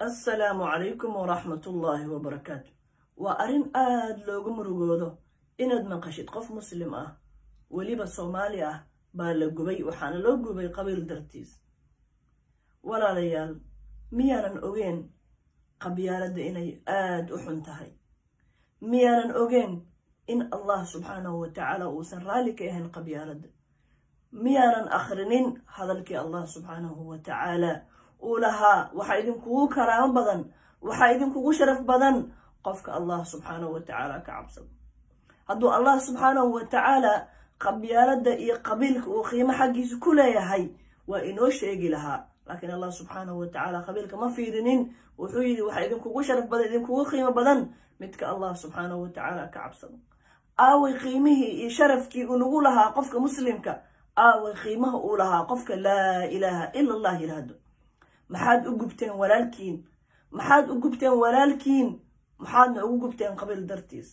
Assalaamu calaykum waraxmatullaahi wabarakaatu. Waa arrin aada loogu murugoodo inaad maqashid qof Muslim ah, weliba Soomaali ah, baa la gubay, waxaana loo gubay qabiil dartiis. Walaalayaal, miyaanan ogeen qabyaaladda inay aada u xun tahay? Miyaanan ogeen in Allah subxaanahu wa tacaala uusan raalli ka ahayn qabyaaladda? Miyaanan akhrinin hadalkii Allah subxaanahu wa tacaala uu lahaa: "Waxaa idinkugu karaamo badan, waxaa idinkugu sharaf badan qofka Allah subxaanahu wa tacaala ka cabsado"? Hadduu Allah subxaanahu wa tacaala qabyaaladda iyo qabiilka uu qiimo xaggiisa ku leeyahay, waa inoo sheegi lahaa. Laakiin Allah subxaanahu wa tacaala qabiilka ma fiirinin. Wuxuu yidhi: "Waxaa idinkugu sharaf badan, idinkugu qiimo badan midka Allah subxaanahu wa tacaala ka cabsado." Aaway qiimihii iyo sharafkii uu nagu lahaa qofka Muslimka? Aaway qiimaha uu lahaa qofka "laa ilaaha ila Allah" yidhaahdo? Maxaad u gubteen walaalkiin? Maxaad u gubteen walaalkiin? Maxaadna ugu gubteen qabiil dartiis?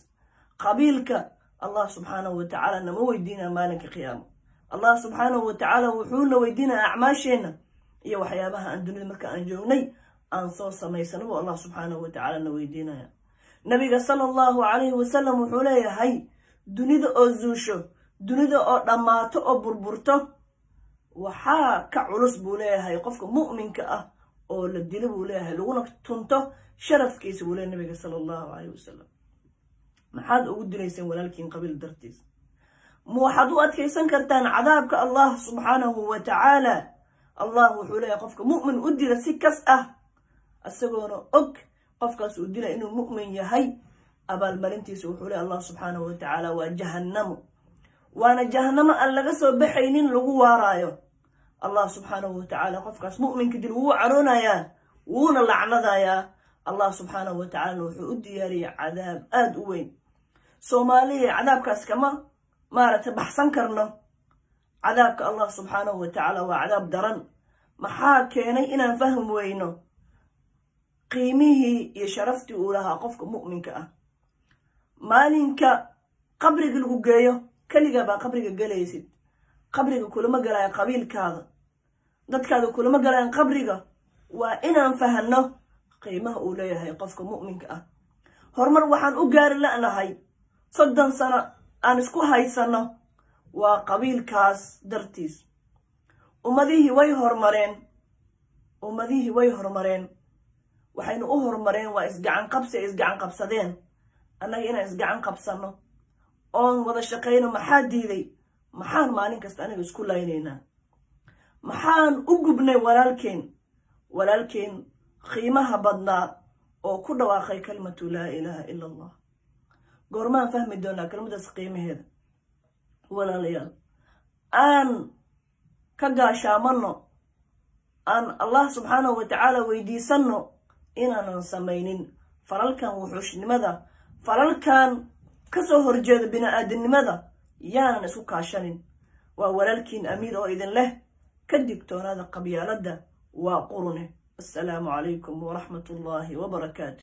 Qabiilka Allah subxaanahu wa tacaala nama weydiinaa maalinka qiyaamo. Allah subxaanahu wa tacaala wuxuuna weydiinaa acmaasheenna iyo waxyaabaha aan dunida marka aan joognay aan soo samaysano buu Allah subxaanahu wa tacaala na weydiinaya. Nabiga sala Allahu calayhi wasalam wuxuu leeyahay: dunida oo zuusho, dunida oo dhammaato oo burburto, waxaa ka culus, buu leeyahay, qofka mu'minka ah oo la dilo, buu leeyahay, laguna tunto sharafkiisa, buu leeyahay nabiga sala Allahu calayhi wasalam. Maxaad ugu dilayseen walaalkiin qabiil dartiis? Ma waxaad u adkaysan kartaan cadaabka Allah subxaanahu wa tacaala? Allah wuxuu leeyahay: qofka mu'min u dila si kas ah, isagoona og qofkaas uu dila inuu mu'min yahay, abaalmarintiisa, wuxuu leeyahay Allah subxaanahu wa tacaala, waa jahannamo, waana jahannamo aan laga soo baxaynin, lagu waaraayo. Allah subxaanahu wa tacaala qofkaas mu'minka dil wuu caroonayaa, wuuna lacnadayaa. Allah subxaanahu wa tacaalana wuxuu u diyaariyay cadaab aada u weyn. Soomaaliya, cadaabkaas kama maaragtay baxsan karno. Cadaabka Allah subxaanahu wa tacaala waa cadaab daran. Maxaa keenay inaan fahmi weyno qiimihii iyo sharaftii uu lahaa qofka mu'minka ah? Maalinka qabriga lagu geeyo, keliga baa qabriga gelaysid. Qabriga kulama galayan qabiilkaada, dadkaada kulama galayan qabriga. Waa inaan fahanno qiimaha uu leeyahay qofka mu'minka ah. Horumar waxaan u gaari la'nahay, 30 sano aan isku haysanno, waa qabiilkaas dartiis. Ummadihii way horumareen, ummadihii way horumareen. Waxaynu u horumareen waa isgacan qabsi ay isgacan qabsadeen. Annaga inaan isgacan qabsanno oon wada shaqayno maxaa diiday? Maxaan maalin kasta aniga isku laynaynaa? Maxaan u gubnay walaalkeen, walaalkeen qiimaha badnaa oo ku dhawaaqay kalimatu "laa ilaaha ila Allah"? Goormaan fahmi doonaa kelmadaas qiimaheeda? Walaalayaal, aan ka gaashaamanno, aan Allah subxaanahu wa tacaala weydiisanno inaanan samaynin falalkan wuxuushnimada, falalkan ka soo horjeeda bini-aadamnimada. Yaanan isku kaashanin. Waa walaalkiin Amiir oo idin leh: ka digtoonaada qabyaaladda, waa qurune. Assalaamu calaykum waraxmat ullaahi wabarakaatu.